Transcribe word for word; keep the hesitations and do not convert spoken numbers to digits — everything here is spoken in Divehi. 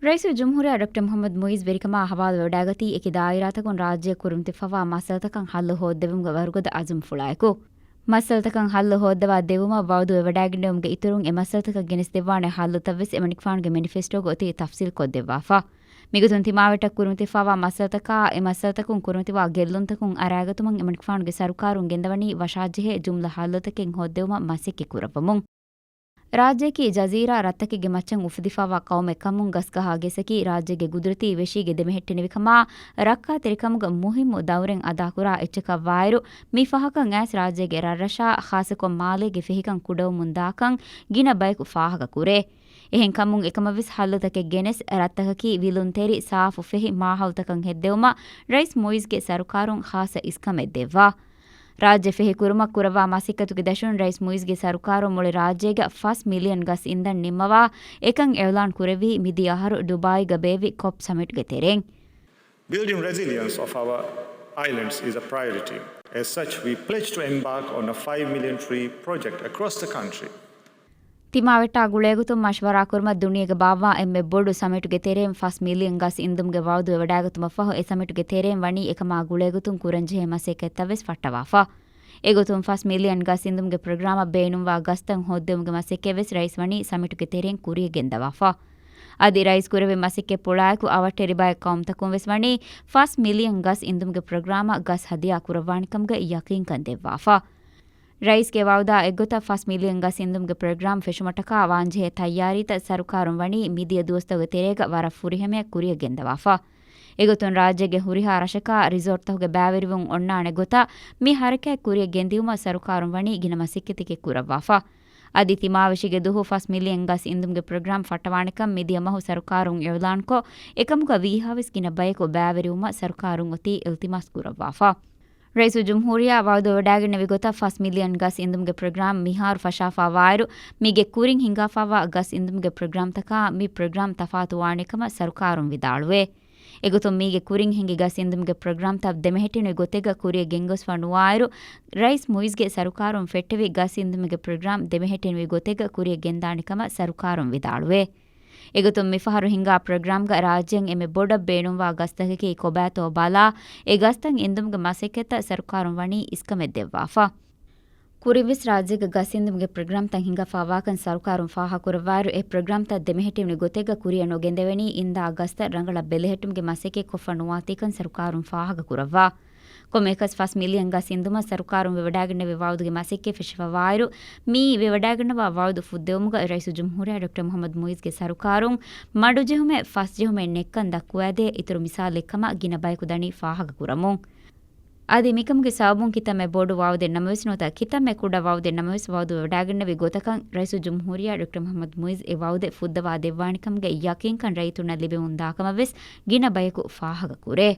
ރައީސުލްޖުމްހޫރިއްޔާ ޑޮކްޓަރ މުޙައްމަދު މުޢިއްޒު ވެރިކަމާ ހަވާލުވެވަޑައިގަތީ އެކި ދާއިރާތަކުން ރާއްޖެ ކުރިމަތިވެފަވާ މައްސަލަތަކަށް ހައްލު ހޯއްދެވުމުގެ ވަރުގަދަ އަޒުމްފުޅާއެކު. މައްސަލަތަކަށް ހައްލު ހޯއްދަވާ ދެވުމަށް ވައުދު ވެވަޑައިގެންނެވުމުގެ އިތުރުން އެ މައްސަލަތަކަށް ގެނެސްދެއްވާނެ ހައްލުތައްވެސް އެމަނިކުފާނުގެ މެނިފެސްޓޯގަ އޮތީ ތަފްސީލްކޮށްދެއްވާފަ. މިގޮތުން ތިމާވެއްޓަށް ކުރިމަތިވެފަވާ މައްސަލަތަކާ، އެ މައްސަލަތަކުން ކުރިމަތިވާ ގެއްލުންތަކުން އަރާގަތުމަށް އެމަނިކުފާނުގެ ސަރުކާރުން ގެންދަވަނީ ވަށާޖެހޭ ޖުމްލަ ހައްލުތަކެއް ހޯއްދެވުމަށް މަސައްކަތް ކުރައްވަމުން. ރާއްޖެއަކީ ޖަޒީރާ ރަށްތަކެއްގެ މައްޗަށް އުފެދިފަވާ ޤައުމެއް ކަމުން ގަސްގަހާ ގެސަކީ ރާއްޖޭގެ ގުދުރަތީ ވެށީގެ ދެމެހެއްޓެނިވިކަމާ، ރައްކާތެރިކަމުގަ މުހިއްމު ދައުރެއް އަދާކުރާ އެއްޗަކަށްވާއިރު، މި ފަހަކަށް އައިސް ރާއްޖޭގެ ރަށްރަށާ، ޚާއްޞަކޮށް މާލޭގެ ފެހިކަން ކުޑަވަމުން ދާކަން ގިނަ ބަޔަކު ފާހަގަކުރޭ. އެހެންކަމުން އެކަމަށްވެސް ހައްލުތަކެއް ގެނެސް، ރަށްތަކަކީ ވިލުންތެރި، ސާފު ފެހި މާހައުލުތަކަށް ހެއްދެވުމަށް ރައީސް މުޢިއްޒުގެ ސަރުކާރުން ޚާއްޞަ އިސްކަމެއް ދެއްވާ. ރާއްޖެ ފެހިކުރުމަށް ކުރައްވާ މަސައްކަތުގެ ދަށުން ރައީސް މުޢިއްޒުގެ ސަރުކާރުން މުޅި ރާއްޖޭގަ ފަސް މިލިއަން ގަސް އިންދަން ނިންމަވާ އެކަން އިޢުލާން ކުރެއްވީ މިދިޔަ އަހަރު ޑުބާއީގަ ބޭއްވި ކޮޕް ސަމިޓްގެ ތެރެއިން. Building resilience of our islands is a priority. As such, we pledge to embark on a five million tree project across the country. ތިމާވެއްޓާ ގުޅޭގޮތުން މަޝްވަރާކުރުމަށް ދުނިޔޭގަ ބާއްވާ އެންމެ ބޮޑު ސަމިޓުގެ ތެރެއިން ފަސް މިލިއަން ގަސް އިންދުމުގެ ވަޢުދު ވެވަޑައިގަތުމަށްފަހު، އެ ސަމިޓުގެ ތެރެއިން ވަނީ އެކަމާ ގުޅޭގޮތުން ކުރަންޖެހޭ މަސައްކަތްތައްވެސް ފައްޓަވާފަ. އެގޮތުން ފަސް މިލިއަން ގަސް އިންދުމުގެ ޕްރޮގްރާމަށް ބޭނުންވާ ގަސްތައް ހޯއްދެވުމުގެ މަސައްކަތްވެސް ރައީސް ވަނީ ސަމިޓުގެ ތެރެއިން ކުރިޔަށް ގެންދަވާފަ. އަދި ރައީސް ކުރެއްވި މަސައްކަތްޕުޅާއެކު އަވަށްޓެރި ބައެއް ޤައުމުތަކުން ވެސް ވަނީ ފަސް މިލިއަން ގަސް އިންދުމުގެ ޕްރޮގްރާމަށް ގަސް ހަދިޔާ ކުރައްވާނެކަމުގެ ޔަޤީންކަން ދެއްވާފަ. ރައީސްގެ ވަޢުދާ އެއްގޮތަށް ފަސް މިލިއަން ގަސް އިންދުމުގެ ޕްރޮގްރާމް ފެށުމަށްޓަކާ ވާންޖެހޭ ތައްޔާރީތައް ސަރުކާރުން ވަނީ މިދިޔަ ދުވަސްތަކުގެ ތެރޭގަ ވަރަށް ފުރިހަމަޔަށް ކުރިޔަށް ގެންދަވާފަ. އެގޮތުން ރާއްޖޭގެ ހުރިހާ ރަށަކާ ރިސޯޓްތަކުގެ ބައިވެރިވުން އޮންނާނެ ގޮތަށް މި ހަރަކާތް ކުރިޔަށް ގެންދިއުމަށް ސަރުކާރުން ވަނީ ގިނަ މަސައްކަތެކެއް ކުރައްވާފަ. އަދި ތިމާވެށީގެ ދުހު ފަސް މިލިއަން ގަސް އިންދުމުގެ ޕްރޮގްރާމް ފައްޓަވާނެކަން މިދިޔަ މަހު ސަރުކާރުން އިޢުލާންކޮށް، އެކަމުގަ ވީހާވެސް ގިނަ ބަޔަކު ބައިވެރިވުމަށް ސަރުކާރުން އޮތީ އިލްތިމާސް ކުރައްވާފަ. ރައީސުލްޖުމްހޫރިއްޔާ ވަޢުދު ވެވަޑައިގެންނެވި ގޮތަށް ފަސް މިލިއަން ގަސް އިންދުމުގެ ޕްރޮގްރާމް މިހާރު ފަށާފަ ވާއިރު، މީގެ ކުރިން ހިނގާފަވާ ގަސް އިންދުމުގެ ޕްރޮގްރާމްތަކާ މި ޕްރޮގްރާމް ތަފާތުވާނެ ކަމަށް ސަރުކާރުން ވިދާޅުވޭ. އެގޮތުން މީގެ ކުރިން ހިނގި ގަސް އިންދުމުގެ ޕްރޮގްރާމްތައް ދެމެހެއްޓެނިވި ގޮތެއްގަ ކުރިޔަށް ގެންގޮސްފަ ނުވާއިރު، ރައީސް މުޢިއްޒުގެ ސަރުކާރުން ފެއްޓެވި ގަސް އިންދުމުގެ ޕްރޮގްރާމް ދެމެހެއްޓެނިވި ގޮތެއްގަ ކުރިޔަށް ގެންދާނެ ކަމަށް ސަރުކާރުން ވިދާޅުވޭ. އެގޮތުން މިފަހަރު ހިނގާ ޕްރޮގްރާމްގަ ރާއްޖޭން އެންމެ ބޮޑަށް ބޭނުންވާ ގަސްތަކަކީ ކޮބާތޯ ބަލާ، އެ ގަސްތައް އިންދުމުގެ މަސައްކަތްތައް ސަރުކާރުން ވަނީ އިސްކަމެއް ދެއްވާފަ. ކުރިންވެސް ރާއްޖޭގެ ގަސް އިންދުމުގެ ޕްރޮގްރާމްތައް ހިނގާފަ ވާކަން ސަރުކާރުން ފާހަގަކުރައްވާއިރު، އެ ޕްރޮގްރާމްތައް ދެމެހެއްޓެވުނު ގޮތެއްގަ ކުރިއަށް ނުގެންދެވެނީ އިންދާ ގަސްތައް ރަނގަޅަށް ބެލެހެއްޓުމުގެ މަސައްކަތް ކޮށްފަ ނުވާތީކަން ސަރުކާރުން ފާހަގަކުރައްވާ. ކޮންމެއަކަސް ފަސް މިލިއަން ގަސް އިންދުމަށް ސަރުކާރުން ވެވަޑައިގެންނެވި ވަޢުދުގެ މަސައްކަތް ފެށިފަ ވާއިރު، މިއީ ވެވަޑައިގަންނަވާ ވަޢުދު ފުއްދެވުމުގަ ރައީސުލްޖުމްހޫރިއްޔާ ޑޮކްޓަރ މުޙައްމަދު މުޢިއްޒުގެ ސަރުކާރުން މަޑުޖެހުމެއް ފަސްޖެހުމެއް ނެތްކަން ދައްކުވައިދޭ އިތުރު މިސާލެއްކަމަށް ގިނަ ބަޔަކު ދަނީ ފާހަގަކުރަމުން. އަދި މިކަމުގެ ސަބަބުން ކިތަންމެ ބޮޑު ވަޢުދެއް ނަމަވެސް ނުވަތަ ކިތަންމެ ކުޑަ ވަޢުދެއް ނަމަވެސް ވަޢުދު ވެވަޑައިގެންނެވި ގޮތަކަށް ރައީސުލްޖުމްހޫރިއްޔާ ޑޮކްޓަރ މުޙައްމަދު މުޢިއްޒު އެ ވަޢުދެއް ފުއްދަވާ ދެއްވާނެކަމުގެ ޔަޤީންކަން ރައްޔިތުންނަށް ލިބެމުން ދާކަމަށްވެސް ގިނަ ބަޔަކު ފާހަގަކުރޭ.